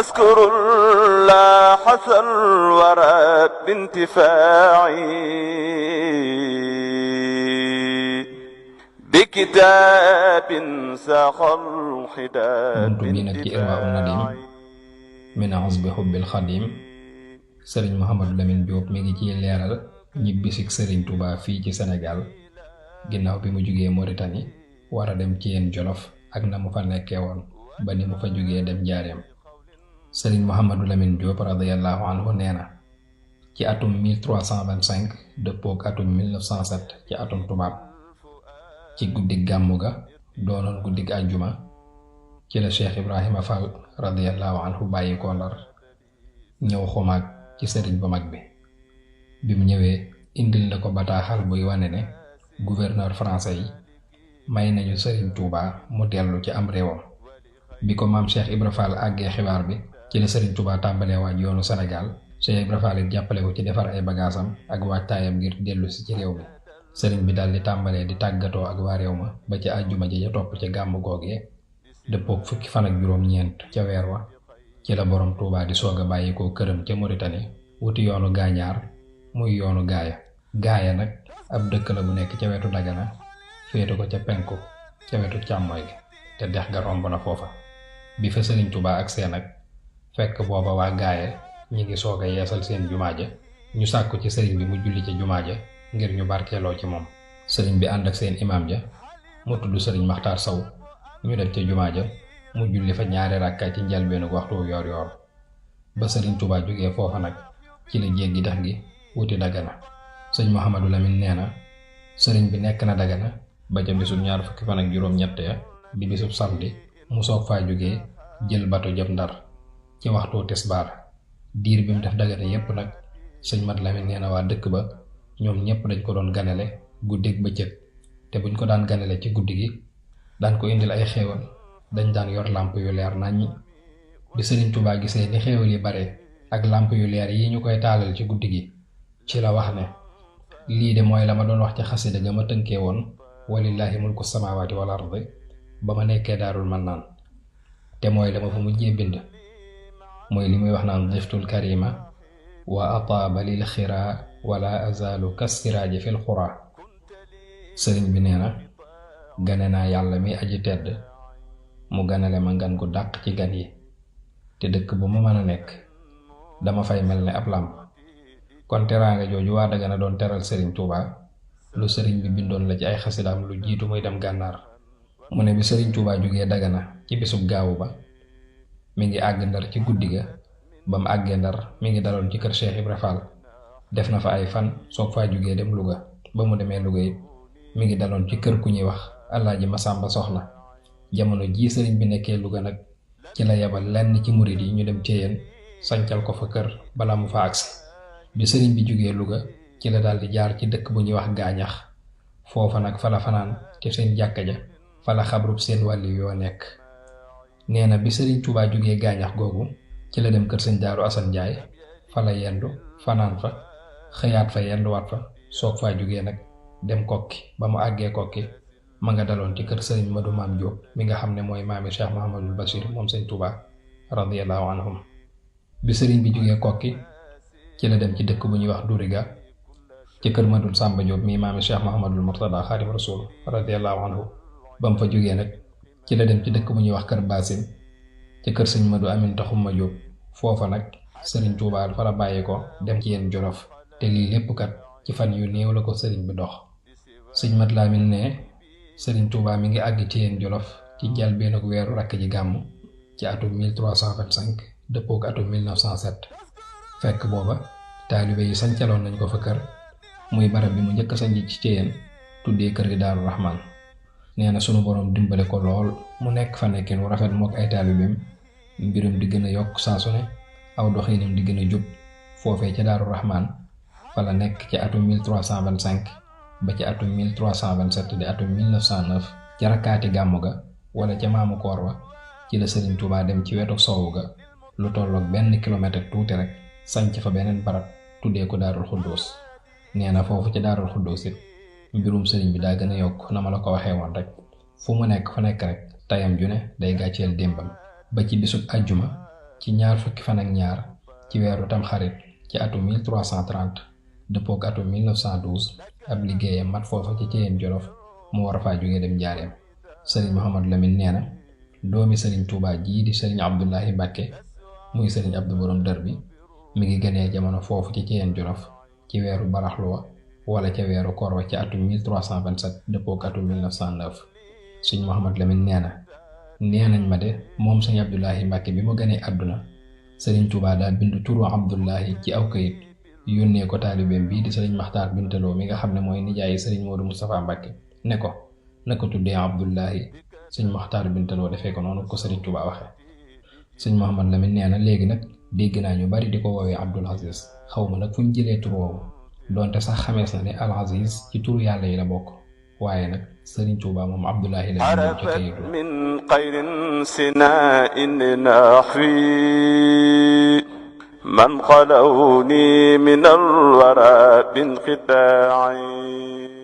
أذكر الله حسن الورى بانتفاعي بكتاب ساخ الحداد بانتفاعي min azbi hubbil xadim. sëriñ Mouhamadou Lamine Diop mi ngi ciy leeral ñibbisig sëriñ Touba fii ci Sénégal ginnaaw bi mu jugee Mauritanie war a dem ci yeen Jolof ak na mu fa nekkee woon ba ni mu fa jugee dem Njaareem. sëriñ Mouhamadou Lamine Diop radiyallahu anhu nee na ci atum 1325 dëppook atum 1907 ci atum tubaab ci guddig gàmmu ga doonoon guddig àjjuma ci la Cheikh Ibrahima Fall radiyallahu anhu bàyyi ko Ndar ñëw xumaag ci sëriñ bu mag bi mu ñëwee indil na ko bataaxal buy wane ne gouverneur français yi may nañu sëriñ Touba mu dellu ci am réewam. bi ko maam Cheikh Ibra Fall àggee xibaar bi ci la sëriñ Touba tàmbalee waaj yoonu Sénégal. Cheikh Ibra Fall it jàppale ko ci defar ay bagaasam ak waajtaayam ngir dellu si ci réew mi. sëriñ bi daal di tàmbalee di tàggatoo ak waa réew ma ba ci àjjuma ji ja topp ci gàmmu googee dëppook fukki fan ak juróom-ñeent ca weer wa ci la borom Touba di soog a bàyyi ko këram ca Mauritanie wuti yoonu gaañaar muy yoonu gaaya nag ab dëkk la bu nekk ca wetu Dagana féete ko ca penku ca wetu càmmooy gi te dex ga romb na foofa. bi fa sëriñ Touba ak seen nag fekk booba waa gaaya ñi ngi soog a yeesal seen jumaa ja ñu sàkku ci sëriñ bi mu julli ca jumaa ja ngir ñu barkeeloo ci moom. sëriñ bi ànd ak seen imam ja mu tudd sëriñ Maxtaar Saw ñu def ca jumaa ja mu julli fa ñaari rakkaay ci njëlbeenu waxtu yoor yoor ba sëriñ Touba jógee foofa nag ci la jéggi dex gi wuti Dagana. sëñ Mouhamadou Lamine nee na sëriñ bi nekk na Dagana ba ca bisub ñaar fukki fan ak juróom-ñett ya di bisub samedi mu soog faa jógee jël bato jëm Ndar ci waxtu tisbaar. diir bi mu def Dagana yépp nag sëñ Mat Lamine nee na waa dëkk ba ñoom ñépp dañ ko doon ganale guddeeg bëccëg te buñ ko daan ganale ci guddi gi daan ko indil ay xéewal dañ daan yor làmp yu leer naññi. bi sëriñ Touba gisee ni xéewal yi bare ak làmp yu leer yi ñu koy taalal ci guddi gi ci la wax ne lii de mooy la ma doon wax ci xasida ga ma tënkee woon walillahi mulku samawati wal ardi ba ma nekkee Daarul Mannaan te mooy la ma fa mujjee bind mooy li muy wax naan diftul karima wa ataaba lil xiraa wala azalu kasiraaji fil xuraa. sëriñ bi nee na gane naa yàlla mi aji tedd mu ganale ma ngan gu dàq ci gan yi te dëkk bu ma mën a nekk dama fay mel ne ab làmp. kon teraanga jooju waa Dagana doon teral sëriñ Touba lu sëriñ bi bindoon la ci ay xasidaam lu jiitu muy dem gànnaar. mu ne bi sëriñ Touba jógee Dagana ci bisub gaawu ba mi ngi àgg Ndar ci guddi ga ba mu àggee Ndar mi ngi daloon ci kër Cheikh Ibra Fall def na fa ay fan soog faa jógee dem Louga. ba mu demee Louga it mi ngi daloon ci kër ku ñuy wax Alaaji Masamba Soxna. jamono jii sëriñ bi nekkee Louga nag ci la yebal lenn ci murid yi ñu dem Ceyeen sancal ko fa kër bala mu fa agsi. bi sëriñ bi jógee Louga ci la daal di jaar ci dëkk bu ñuy wax Gaañax foofa nag fa la fanaan ci seen jàkka ja fa la xabrub seen wàlli yoo nekk. nee na bi sëriñ Touba jógee Gaañax googu ci la dem kër sëñ Daaru Asan Njaay fa la yendu fanaan fa xëyaat fa yenduwaat fa soog faa jógee nag dem Kokki. ba mu àggee Kokki ma nga daloon ci kër sëriñ Madu Maam Jóob mi nga xam ne mooy maami Cheikh Mouhamadul Bachir moom sëñ Touba radiyallahu anhum. bi sëriñ bi jógee Kokki ci la dem ci dëkk bu ñuy wax Duriga ci kër Madul Samba Diop mi maami Cheikh Mouhamadul Murtada Xaadim Rasul radiyallahu anhu. ba mu fa jógee nag ci la dem ci dëkk bu ñuy wax kër Basin ci kër sëñ Madu Amin Taxuma Diop foofa nag sëriñ Touba fa la bàyyi ko dem ci yeen Jolof te lii lépp kat ci fan yu néew la ko sëriñ bi dox. sëñ Mat Lamin ne sëriñ Touba mi ngi àgg ci yeen Jolof ci njëlbéenu weeru rakk ji gàmmu ci atum 1325 dëppook atum 1907. fekk booba taalibe yi sancaloon nañ ko fa kër muy barab bi mu njëkk a sanc ci Ceyeen tuddee kër gi Daaru Rahman. nee na sunu borom dimbale ko lool mu nekk fa nekkin wu rafet mook ay taalibeem mbirum di gën a yokk saa su ne aw doxinam di gën a jub foofee ca Daaru Rahman fa la nekk ci atum 1325 ba ci atum 1327 di atum 1909 ca rakkaati gàmmu ga wala ca maamu koor wa ci la sëriñ Touba dem ci wetu soowu ga lu tolloog 1 kilomètre tuuti rek sanc fa beneen barab tuddee ko Daarul Xuddoos. nee na foofu ci Daarul Xuddoos it mbirum sëriñ bi daa gën a yokk na ma la ko waxee woon rek fu mu nekk fa nekk rek tayam ju ne day gàcceel démbam ba ci bisub àjjuma ci ñaar fukki fan ak ñaar ci weeru tamxarit ci atum 1330 dëppook atum 1912 ab liggéeyam mat foofa ci Ceyeen Jolof mu war a faa jógee dem Njaareem. sëriñ Mouhamadou Lamine nee na doomi sëriñ Touba jii di sëriñ Abdoulahi Mbàkke muy sëriñ Abdou Borom Dër bi mi ngi gënee jamono foofu ci Ceyeen Jolof ci weeru baraxluwa wala ca weeru koor wa ci atum 1327 dëppook atum 1909. sëriñ Mouhamadou Lamine nee nañ ma de moom sëriñ Abdoulahi Mbàkke bi mu gënee àdduna sëriñ Touba daa bind turu Abdoulahi ci aw kayit yónnee ko taalibeem bii di sëriñ Maxtaar Bintaloo mi nga xam ne mooy nijaayi sëriñ Moodu Moustapha Mbàkke ne ko na ko tuddee Abdullahi. sëñ Maxtaar Bintaloo defee ko noonu ko sëriñ Touba waxe. sëñ Mouhamadou Lamine nee na léegi nag dégg naa ñu bari di ko woowee Abdul Aziz xaw ma nag fu ñu jëlee tur woowu donte sax xamees na ne Al Aziz ci turu yàlla yi la bokk waaye nag sëriñ Touba moom Abdullahi la ñu ci kayitu min xayrin sina'in naxwi man xalawni min alwara binqitaa'i